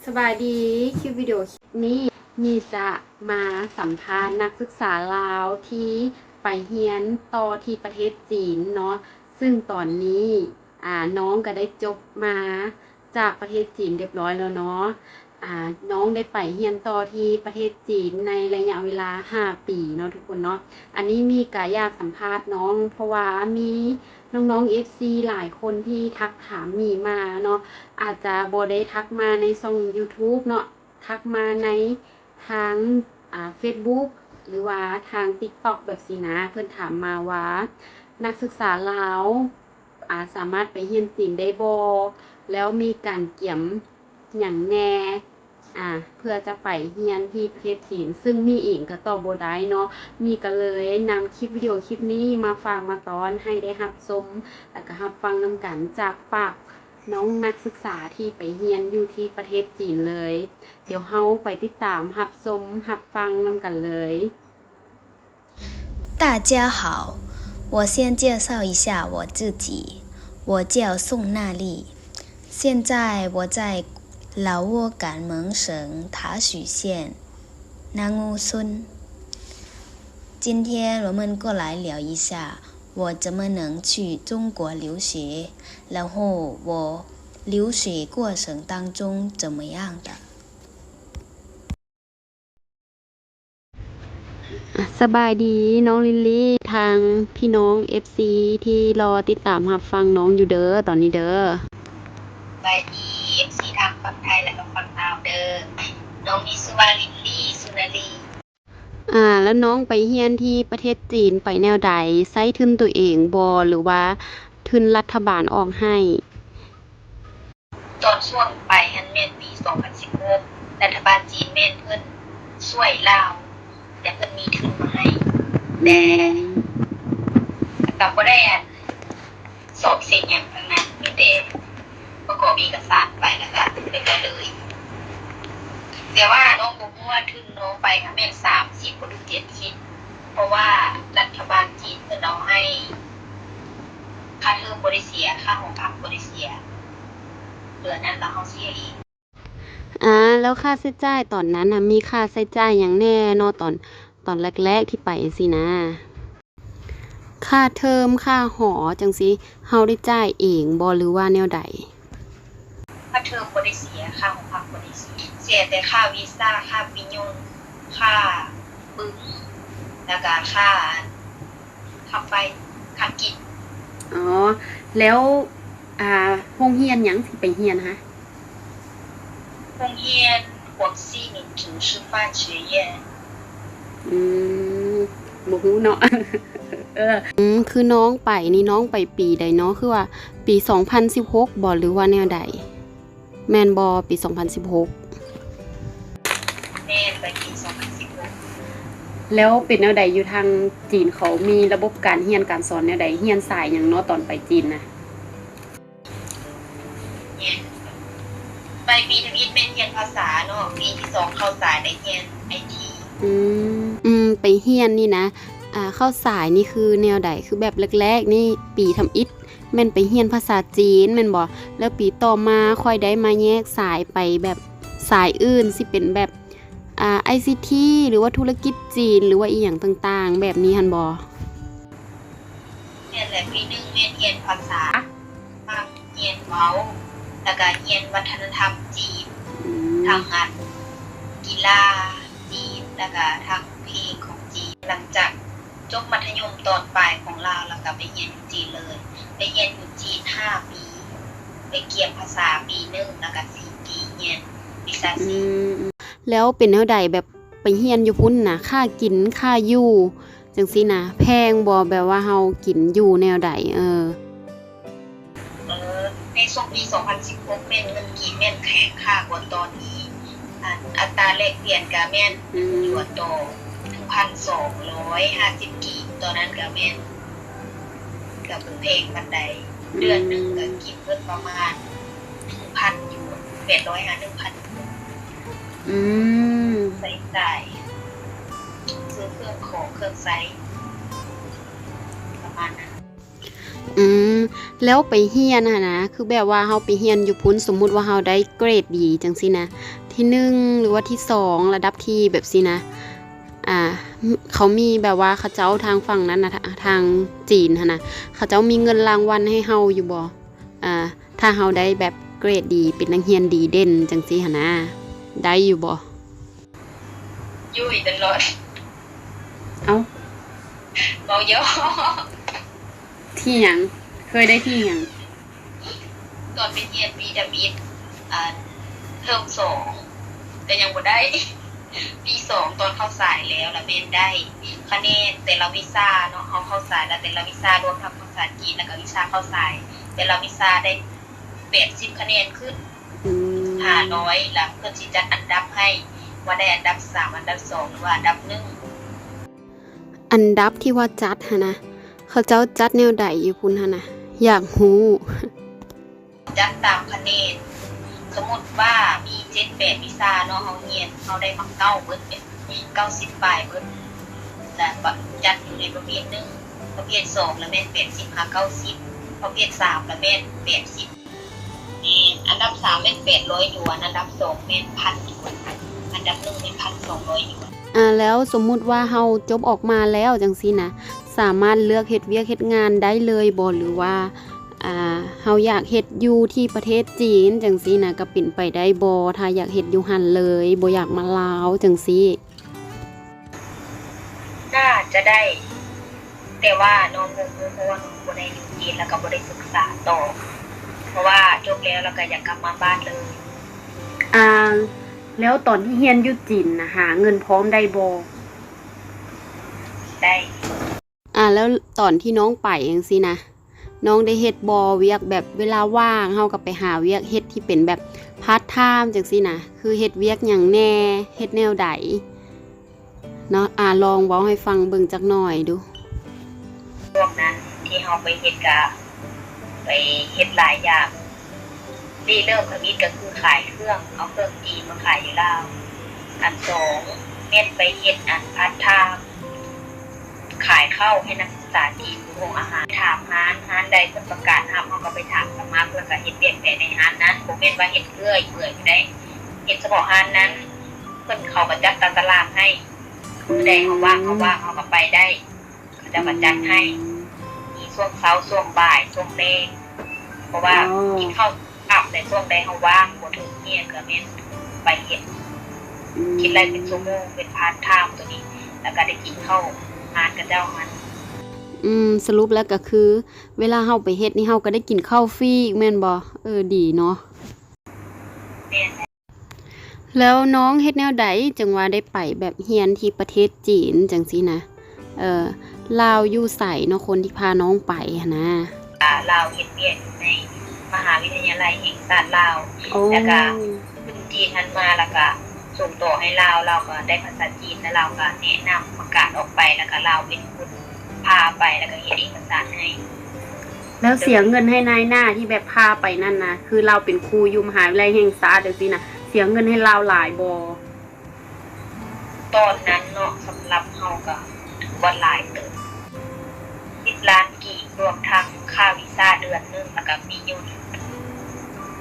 ສະບາຍດີ, ຄລິບວິດີໂອຄລິບນີ້ ມີຈະມາສຳພາດນັກສຶກສາລາວທີ່ໄປຮຽນຕໍ່ທີ່ປະເທດຈີນເນາະ, ຊຶ່ງຕອນນີ້ ອາ ນ້ອງກໍໄດ້ຈົບມາຈາກປະເທດຈີນຮຽບຮ້ອຍແລ້ວເນາະ. ອາ ນ້ອງໄດ້ໄປຮຽນຕໍ່ທີ່ປະເທດຈີນໃນໄລຍະເວລາຫ້າປີເນາະທຸກຄົນເນາະ. ອັນນີ້ມີກະຢາກສຳພາດນ້ອງ ເພາະວ່າມີນ້ອງໆ ເອັຟຊີ ຫຼາຍຄົນທີ່ທັກຖາມມີມາເນາະ, ອາດຈະບໍ່ໄດ້ທັກມາໃນຊ່ອງຢູທູບເນາະ, ທັກມາໃນທາງ ອາ ເຟສບຸກ ຫຼືວ່າທາງຕິກຕັອກແບບຊີ້ນະ. ເພິ່ນຖາມມາວ່າ ນັກສຶກສາລາວ ອາ ສາມາດໄປຮຽນຈີນໄດ້ບໍ່? ແລ້ວມີການກຽມຫຍັງແດ່ ອາ ເພື່ອຈະໄປຮຽນທີ່ປະເທດຈີນ? ຊຶ່ງມີເອງກໍຕອບບໍ່ໄດ້ເນາະ, ມີກໍເລີຍນຳຄລິບວິດີໂອຄລິບນີ້ມາຝາກມາຕ້ອນໃຫ້ໄດ້ຮັບຊົມ ແລ້ວກໍຮັບຟັງນຳກັນຈາກປາກ ນ້ອງນັກສຶກສາທີ່ໄປຮຽນຢູ່ທີ່ປະເທດຈີນເລີຍ. ດຽວເຮົາໄປຕິດຕາມຮັບຊົມຮັບຟັງນຳກັນເລີຍ. 大家好，我先介绍一下我自己，我叫宋娜丽，现在我在老挝甘门省塔许县南乌村。今天我们过来聊一下 我怎么能去中国留学，然后我留学过程当中怎么样的。 ສະບາຍດີນ້ອງລິນລີ, ທາງພີ່ນ້ອງເອັຟຊີທີ່ລໍຕິດຕາມຮັບຟັງນ້ອງຢູ່ເດີ ຕອນນີ້ເດີ. ສະບາຍດີ ເອັຟຊີ ທັງຝັ່ງໄທ ແລະ ກໍຝັ່ງລາວເດີ. ນ້ອງມີຊື່ວ່າລິນລີ ສຸນາລີ. ອາ ແລ້ວນ້ອງໄປຮຽນທີ່ປະເທດຈີນໄປແນວໃດ? ໃຊ້ທຶນຕົວເອງບໍ່ ຫຼືວ່າທຶນລັດຖະບານອອກໃຫ້? ຕອນຊ່ວງໄປຫັ້ນແມ່ນປີສອງພັນສິບຫົກ ລັດຖະບານຈີນແມ່ນເພິ່ນຊ່ວຍລາວ ແຕ່ເພິ່ນມີທຶນມາໃຫ້ ແຕ່ກໍບໍ່ໄດ້ອັນ ສອບເສັງຫຍັງທັງນັ້ນ ມີແຕ່ປະກອບເອກະສານໄປ ແລ້ວກະ ແລ້ວກະເລີຍ. ແຕ່ວ່ານ້ອງບໍ່ຮູ້ວ່າທຶນນ້ອງໄປຫັ້ນແມ່ນສາມສິບບໍ່ ຫຼື ເຈັດສິບ ເພາະວ່າລັດຖະບານຈີນເພິ່ນເອົາໃຫ້ ຄ່າເທີມບໍ່ໄດ້ເສຍ, ຄ່າຫໍພັກບໍ່ໄດ້ເສຍ, ເຫຼືອນັ້ນລະເຮົາເສຍເອງ. ອາ ແລ້ວຄ່າໃຊ້ຈ່າຍຕອນນັ້ນນະ ມີຄ່າໃຊ້ຈ່າຍຫຍັງແດ່ເນາະ ຕອນ ຕອນແລກໆທີ່ໄປຈັ່ງຊີ້ນະ? ຄ່າເທີມ ຄ່າຫໍຈັ່ງຊີ້ ເຮົາໄດ້ຈ່າຍເອງບໍ່ ຫຼືວ່າແນວໃດ? ຄ່າເທີມບໍ່ໄດ້ເສຍ, ຄ່າຫໍພັກບໍ່ໄດ້ເສຍ, ເສຍແຕ່ຄ່າວີຊາ, ຄ່າປີ້ຍົນ, ຄ່າປຶ້ມ, ແລ້ວກະຄ່າ ຄ່າໄຟ, ຄ່າກິນ. ອໍ ແລ້ວ ອາ ໂຮງຮຽນຫຍັງທີ່ໄປຮຽນຫະ? ໂຮງຮຽນ ກວາງຊີ ໜິງຈູ ຊື່ຟານ ເຊຍຽນ. ອືມ ບໍ່ຮູ້ເນາະ. ເອີ ອືມ ຄືນ້ອງໄປນີ້ ນ້ອງໄປປີໃດເນາະ? ຄືວ່າປີສອງພັນສິບຫົກບໍ ຫຼືວ່າແນວໃດ? ແມ່ນບໍ່ ປີສອງພັນສິບຫົກ? ແມ່ນ ໄປປີສອງພັນສິບຫົກ. ແລ້ວເປັນແນວໃດ ຢູ່ທາງຈີນເຂົາມີລະບົບການຮຽນການສອນແນວໃດ? ຮຽນສາຍຫຍັງເນາະ ຕອນໄປຈີນນະ? ຮຽນ ໄປປີທຳອິດແມ່ນຮຽນພາສາເນາະ, ປີທີສອງເຂົ້າສາຍໄດ້ຮຽນໄອທີ. ອືມ ອືມ ໄປຮຽນນີ້ນະ ອາ ເຂົ້າສາຍນີ້ຄືແນວໃດ? ຄືແບບແລກໆນີ້ ປີທຳອິດ ແມ່ນໄປຮຽນພາສາຈີນແມ່ນບໍ່? ແລ້ວປີຕໍ່ມາຄ່ອຍໄດ້ມາແຍກສາຍໄປແບບສາຍອື່ນ ຊິເປັນແບບ ອາ ໄອຊີທີ ຫຼືວ່າທຸລະກິດຈີນ ຫຼືວ່າອີ່ຫຍັງຕ່າງໆແບບນີ້ຫັ້ນບໍ່? ແມ່ນແຫຼະ ປີໜຶ່ງແມ່ນຮຽນພາສາ ຮຽນເວົ້າ ແລ້ວກະຮຽນວັດທະນະທຳຈີນ ອືມ ທາງອັນ ກິລາຈີນ ແລ້ວກະທາງເພງຂອງຈີນ. ຫຼັງຈາກ ຈົບມັດທະຍົມຕອນປາຍຂອງລາວ ແລ້ວກໍໄປຮຽນຢູ່ຈີນເລີຍ, ໄປຮຽນຢູ່ຈີນຫ້າປີ, ໄປກຽມພາສາປີໜຶ່ງ ແລ້ວກໍສີ່ປີຮຽນວິຊາຊີບ. ອືມ ແລ້ວເປັນແນວໃດ ແບບໄປຮຽນຢູ່ພຸ້ນນະ ຄ່າກິນ ຄ່າຢູ່ ຈັ່ງຊີ້ນະ ແພງບໍ່? ແບບວ່າເຮົາກິນຢູ່ແນວໃດ? ເອີ. ເອີ ໃນຊ່ວງປີສອງພັນສິບຫົກ ແມ່ນເງິນກີບແມ່ນແຂງຄ່າກວ່າຕອນນີ້, ອັນ ອັດຕາແລກປ່ຽນກະແມ່ນ ອືມ ຢວນຕໍ່ໜຶ່ງພັນສອງຮ້ອຍຫ້າສິບກີບ, ຕອນນັ້ນກະແມ່ນ ກະບໍ່ແພງປານໃດ, ອືມ ເດືອນໜຶ່ງກະກິນເບິດປະມານໜຶ່ງພັນຢວນ, ແປດຮ້ອຍຫາໜຶ່ງພັນ. ອືມ ໃຊ້ຈ່າຍ ຊື້ເຄື່ອງຂອງເຄື່ອງໃຊ້ ປະມານນັ້ນ. ອືມ ແລ້ວໄປຮຽນຫັ້ນນະ ຄືແບບວ່າເຮົາໄປຮຽນຢູ່ພຸ້ນ ສົມມຸດວ່າເຮົາໄດ້ເກຣດດີຈັ່ງຊີ້ນະ ທີໜຶ່ງ ຫຼືວ່າທີສອງ ລະດັບທີ່ແບບຊີ້ນະ ອ່າ ເຂົາມີແບບວ່າເຂົາເຈົ້າທາງຝັ່ງນັ້ນນະ ທາງຈີນຫັ້ນນະ ເຂົາເຈົ້າມີເງິນລາງວັນໃຫ້ເຮົາຢູ່ບໍ່? ອ່າ ຖ້າເຮົາໄດ້ແບບເກຣດດີ ເປັນນັກຮຽນດີເດັ່ນຈັ່ງຊີ້ຫັ້ນນະ ໄດ້ຢູ່ບໍ່? ຢູ່ອີກຕະຫຼອດ. ເອົ້າ ເວົ້າຢອກ. ທີຫຍັງ? ເຄີຍໄດ້ທີຫຍັງ? ຕອນໄປຮຽນປີທຳອິດ ອັນ ເທີມສອງ ກໍຍັງບໍ່ໄດ້. ປີສອງ ຕອນເຂົ້າສາຍແລ້ວ ລະແມ່ນໄດ້ຄະແນນແຕ່ລະວິຊາເນາະ, ເຮົາເຂົ້າສາຍລະແຕ່ລະວິຊາ ລວມທັງພາສາຈີນ ລະກະວິຊາເຂົ້າສາຍ ແຕ່ລະວິຊາໄດ້ ແປດສິບຄະແນນຂຶ້ນ ອືມ ຫ້າຮ້ອຍ ລະເພິ່ນຊິຈັດອັນດັບໃຫ້ ວ່າໄດ້ອັນດັບສາມ ອັນດັບສອງ ຫຼືວ່າອັນດັບໜຶ່ງ. ອັນດັບທີ່ວ່າຈັດຫັ້ນນະ ເຂົາເຈົ້າຈັດແນວໃດຢູ່ພຸ້ນຫັ້ນນະ? ຢາກຮູ້. ຈັດຕາມຄະແນນ. ສົມມຸດວ່າມີເຈັດແປດວິຊາເນາະ ເຮົາຮຽນ ເຮົາໄດ້ມາເກົ້າເບິດ ເປັນເກົ້າສິບປາຍເບິດ ລະປະ ຈັດຢູ່ໃນປະເພດໜຶ່ງ ປະເພດສອງລະແມ່ນແປດສິບຫາເກົ້າສິບ ປະເພດສາມລະແມ່ນແປດສິບ. ແມ່ນ ອັນດັບສາມແມ່ນແປດຮ້ອຍຢວນ ອັນດັບສອງແມ່ນພັນຢວນ ອັນດັບໜຶ່ງແມ່ນພັນສອງຮ້ອຍຢວນ. ອາ ແລ້ວສົມມຸດວ່າເຮົາຈົບອອກມາແລ້ວຈັ່ງຊີ້ນະ ສາມາດເລືອກເຮັດວຽກເຮັດງານໄດ້ເລີຍບໍ່ ຫຼືວ່າ ອາ ເຮົາຢາກເຮັດຢູ່ທີ່ປະເທດຈີນຈັ່ງຊີ້ນະ ກະເປັນໄປໄດ້ບໍ່ ຖ້າຢາກເຮັດຢູ່ຫັ້ນເລີຍ ບໍ່ຢາກມາລາວຈັ່ງຊີ້? ໜ້າຈະໄດ້ ແຕ່ວ່ານ້ອງບໍ່ຮູ້ ເພາະວ່ານ້ອງບໍ່ໄດ້ຢູ່ຈີນ ລະກະບໍ່ໄດ້ສຶກສາຕໍ່ ເພາະວ່າຈົບແລ້ວ ລະກະຢາກກັບມາບ້ານເລີຍ. ອາ ແລ້ວຕອນທີ່ຮຽນຢູ່ຈີນນະ ຫາເງິນພ້ອມໄດ້ບໍ່? ໄດ້. ອາ ແລ້ວຕອນທີ່ນ້ອງໄປຈັ່ງຊີ້ນະ ນ້ອງໄດ້ເຮັດບໍ່ ວຽກແບບເວລາວ່າງ ເຮົາກະໄປຫາວຽກເຮັດທີ່ເປັນແບບພາດທາມຈັ່ງຊີ້ນະ ຄືເຮັດວຽກຫຍັງແດ່ ເຮັດແນວໃດເນາະ? ອາ ລອງເວົ້າໃຫ້ຟັງເບິ່ງຈັກໜ່ອຍດູ. ຊ່ວງນັ້ນທີ່ເຮົາໄປເຮັດກະໄປເຮັດຫຼາຍຢ່າງ ລິເລີ່ມທຳອິດກະຄືຂາຍເຄື່ອງ ເອົາເຄື່ອງຈີນມາຂາຍຢູ່ລາວ. ອັນສອງແມ່ນໄປເຮັດອັນພາດທາມ ຂາຍເຂົ້າໃຫ້ນັກສຶກສາຈີນຢູ່ໂຮງອາຫານ. ຖາມຮ້ານ ຮ້ານໃດເພິ່ນປະກາດຮັບ ເຮົາກະໄປຖາມສະໝັກ ລະກະເຮັດວຽກແຕ່ໃນຮ້ານນັ້ນ ບໍ່ແມ່ນວ່າເຮັດເລື້ອຍເປື່ອຍໄປໄດ້ ເຮັດສະເພາະຮ້ານນັ້ນ. ເພິ່ນ ເຂົາກະຈັດຕາຕະລາງໃຫ້ ມື້ໃດເຮົາວ່າງ ເຮົາວ່າງ ເຮົາກະໄປໄດ້ ເຂົາເຈົ້າກະຈັດໃຫ້ ມີຊ່ວງເຊົ້າ ຊ່ວງບ່າຍ ຊ່ວງແລງ ເພາະວ່າ ອໍ ກິນເຂົ້າຄ່ຳ ແລະ ຊ່ວງໃດເຮົາວ່າງ ບໍ່ຖືກຮຽນກະແມ່ນໄປເຮັດ ອືມ ຄິດໄລ່ເປັນຊົ່ວໂມງ ເປັນພາດທາມໂຕນີ້ ລະກະໄດ້ກິນເຂົ້າຮ້ານເຂົາເຈົ້າຫັ້ນ. ອືມ ສະຫຼຸບແລ້ວກະຄື ເວລາເຮົາໄປເຮັດນີ້ ເຮົາກະໄດ້ກິນເຂົ້າຟຣີອີກແມ່ນບໍ່? ເອີ ດີເນາະ. ແມ່ນແຫຼະ. ແລ້ວນ້ອງເຮັດແນວໃດຈຶ່ງວ່າໄດ້ໄປແບບຮຽນທີ່ປະເທດຈີນຈັ່ງຊີ້ນະ? ເອີ ລາວຢູ່ໃສເນາະ ຄົນທີ່ພານ້ອງໄປຫັ້ນນະ? ລາວເຮັດວຽກຢູ່ໃນມະຫາວິທະຍາໄລແຫ່ງຊາດລາວ ໂອ້ ລະກະທຶນຈີນຫັ້ນມາ ລະກະສົ່ງຕໍ່ໃຫ້ລາວ ລາວກະໄດ້ພາສາຈີນ ລະລາວກະແນະນຳປະກາດອອກໄປ ລະກະລາວເປັນຄົນພາໄປ ລະກະເຮັດເອກະສານໃຫ້. ແລ້ວເສຍເງິນໃຫ້ນາຍໜ້າທີ່ແບບພາໄປນັ້ນນະ ຄືລາວເປັນຄູຢູ່ມະຫາວິທະຍາໄລແຫ່ງຊາດຈັ່ງຊີ້ນະ ເສຍເງິນໃຫ້ລາວຫຼາຍບໍ່? ຕອນນັ້ນເນາະ ສຳລັບເຮົາກະຖືວ່າຫຼາຍເຕີບ ສິບລ້ານກີບ ລວມທັງຄ່າວີຊາເດືອນໜຶ່ງ ລະກະປີ້ຍົນ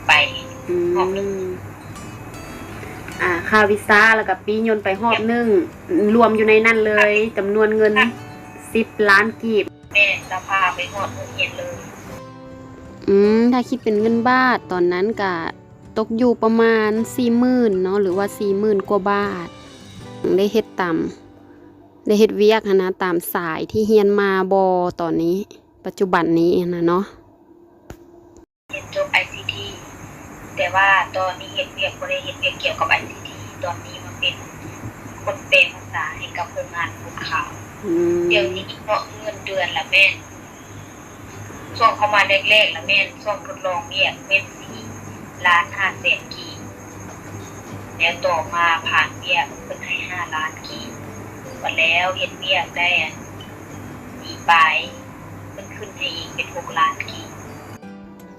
ໄປ ອືມ ຮອບໜຶ່ງ. ອາ ຄ່າວີຊາ ລະກະປີ້ຍົນໄປຮອບໜຶ່ງ ລວມຢູ່ໃນນັ້ນເລີຍ ຈຳນວນເງິນສິບລ້ານກີບ. ແມ່ນ ລະພາໄປຮອດໂຮງຮຽນເລີຍ. ອືມ ຖ້າຄິດເປັນເງິນບາດຕອນນັ້ນກະຕົກຢູ່ປະມານສີ່ໝື່ນເນາະ ຫຼືວ່າສີ່ໝື່ນກວ່າບາດ. ໄດ້ເຮັດຕາມ ໄດ້ເຮັດວຽກຫັ້ນນະ ຕາມສາຍທີ່ຮຽນມາບໍ່ ຕອນນີ້ ປັດຈຸບັນນີ້ຫັ້ນນະເນາະ? ຮຽນຈົບໄອຊີທີ ແຕ່ວ່າຕອນນີ້ເຮັດວຽກ ບໍ່ໄດ້ເຮັດວຽກກ່ຽວກັບໄອຊີທີ ຕອນນີ້ມາເປັນຄົນແປພາສາໃຫ້ກັບໂຮງງານປູນຂາວ. ອືມ ດຽວນີ້ເນາະ ເງິນເດືອນລະແມ່ນ ຊ່ວງເຂົ້າມາແລກໆ ລະແມ່ນຊ່ວງທົດລອງວຽກແມ່ນສີ່ລ້ານຫ້າແສນກີບ ແລ້ວຕໍ່ມາຜ່ານວຽກເພິ່ນໃຫ້ຫ້າລ້ານກີບ ບາດແລ້ວເຮັດວຽກໄດ້ ອັນ ປີປາຍ ເພິ່ນຂຶ້ນໃຫ້ອີກເປັນຫົກລ້ານກີບ.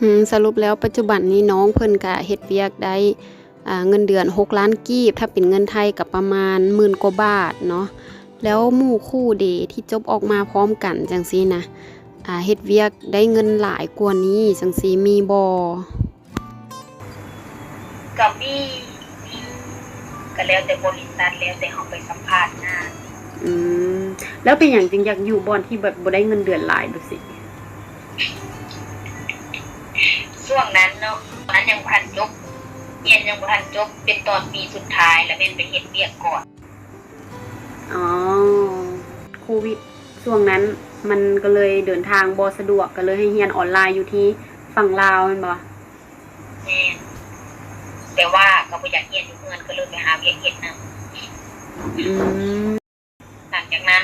ອືມ ສະຫຼຸບແລ້ວປັດຈຸບັນນີ້ນ້ອງເພິ່ນກະເຮັດວຽກໄດ້ ອ່າ ເງິນເດືອນຫົກລ້ານກີບ ຖ້າເປັນເງິນໄທກະປະມານໝື່ນກວ່າບາດເນາະ. ແລ້ວໝູ່ຄູ່ເດ ທີ່ຈົບອອກມາພ້ອມກັນຈັ່ງຊີ້ນະ ອ່າ ເຮັດວຽກໄດ້ເງິນຫຼາຍກວ່ານີ້ ຈັ່ງຊີ້ມີບໍ່? ກໍມີ ມີ ກໍແລ້ວແຕ່ບໍລິສັດ ແລ້ວແຕ່ເຮົາໄປສຳພາດງານ. ອືມ ແລ້ວເປັນຫຍັງຈຶ່ງຢາກຢູ່ບ່ອນທີ່ແບບບໍ່ໄດ້ເງິນເດືອນຫຼາຍແບບຊີ້? ຊ່ວງນັ້ນເນາະ ຕອນນັ້ນຍັງບໍ່ທັນຈົບ ຮຽນຍັງບໍ່ທັນຈົບ ເປັນຕອນປີສຸດທ້າຍ ແລ້ວແມ່ນໄປເຮັດວຽກກ່ອນ. ອໍ ໂຄວິດຊ່ວງນັ້ນ ມັນກໍເລີຍເດີນທາງບໍ່ສະດວກ ກໍເລີຍໃຫ້ຮຽນອອນລາຍຢູ່ທີ່ຝັ່ງລາວແມ່ນບໍ່? ແມ່ນ ແຕ່ວ່າກໍບໍ່ຢາກຮຽນຢູ່ເຮືອນ ກໍເລີຍໄປຫາວຽກເຮັດນຳ. ອືມ ຫຼັງຈາກນັ້ນ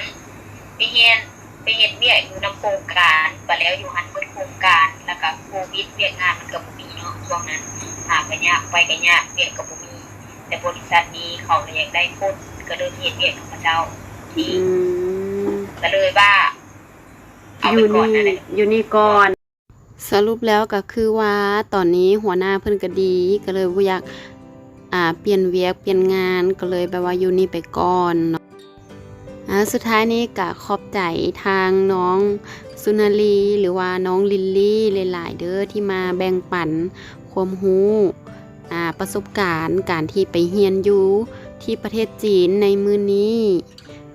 ໄປຮຽນ ໄປເຮັດວຽກຢູ່ນຳໂຄງການ ບາດແລ້ວຢູ່ຫັ້ນໝົດໂຄງການ ແລ້ວກໍໂຄວິດ ວຽກງານມັນກໍບໍ່ມີເນາະ ຊ່ວງນັ້ນ ຫາກໍຍາກ ໄປກໍຍາກ ວຽກກໍບໍ່ມີ. ແຕ່ບໍລິສັດນີ້ເຂົາກໍຢາກໄດ້ຄົນ ກໍເລີຍເຮັດວຽກນຳເຂົາເຈົ້າ. ອືມ ກໍເລີຍວ່າເອົາໄປກ່ອນນັ້ນແຫຼະ ຢູ່ນີ້ກ່ອນ. ສະຫຼຸບແລ້ວກໍຄືວ່າ ຕອນນີ້ຫົວໜ້າເພິ່ນກໍດີ ກໍເລີຍບໍ່ຢາກ ອ່າ ປ່ຽນວຽກປ່ຽນງານ ກໍເລີຍແບບວ່າຢູ່ນີ້ໄປກ່ອນເນາະ. ອ່າ ສຸດທ້າຍນີ້ກໍຂອບໃຈທາງນ້ອງສຸນາລີ ຫຼືວ່ານ້ອງລິນລີ ຫຼາຍໆເດີ ທີ່ມາແບ່ງປັນຄວາມຮູ້ ອ່າ ປະສົບການການທີ່ໄປຮຽນຢູ່ທີ່ປະເທດຈີນໃນມື້ນີ້.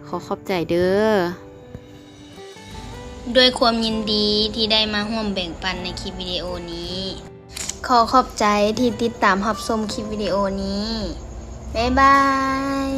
ຂໍຂອບໃຈເດີ. ດ້ວຍຄວາມຍິນດີທີ່ໄດ້ມາຮ່ວມແບ່ງປັນໃນຄລິບວິດີໂອນີ້. ຂໍຂອບໃຈທີ່ຕິດຕາມຮັບຊົມຄລິບວິດີໂອນີ້. ບາຍບາຍ.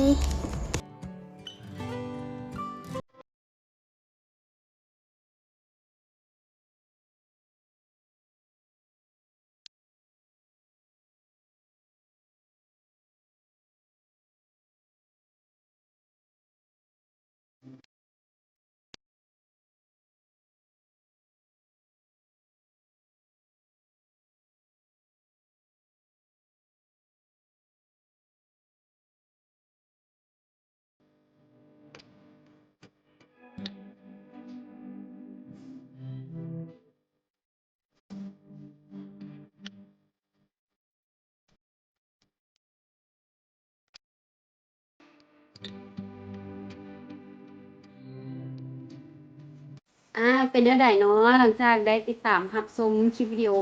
ອ່າ ເປັນແນວໃດເນາະ ຫຼັງຈາກໄດ້ຕິດຕາມຮັບຊົມຄລິບວິດີໂອ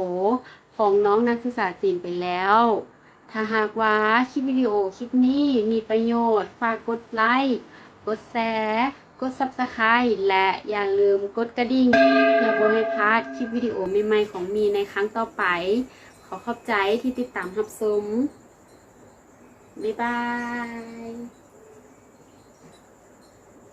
ຂອງນ້ອງນັກສຶກສາຈີນໄປແລ້ວ? ຖ້າຫາກວ່າຄລິບວິດີໂອຄລິບນີ້ມີປະໂຫຍດ ຝາກກົດໄລ, ກົດແຊ, ກົດ Subscribe ແລະ ຢ່າລືມກົດກະດິ່ງ ເພື່ອບໍ່ໃຫ້ພາດຄລິບວິດີໂອໃໝ່ໆຂອງມີໃນຄັ້ງຕໍ່ໄປ. ຂໍຂອບໃຈທີ່ຕິດຕາມຮັບຊົມ. ບາຍບາຍ.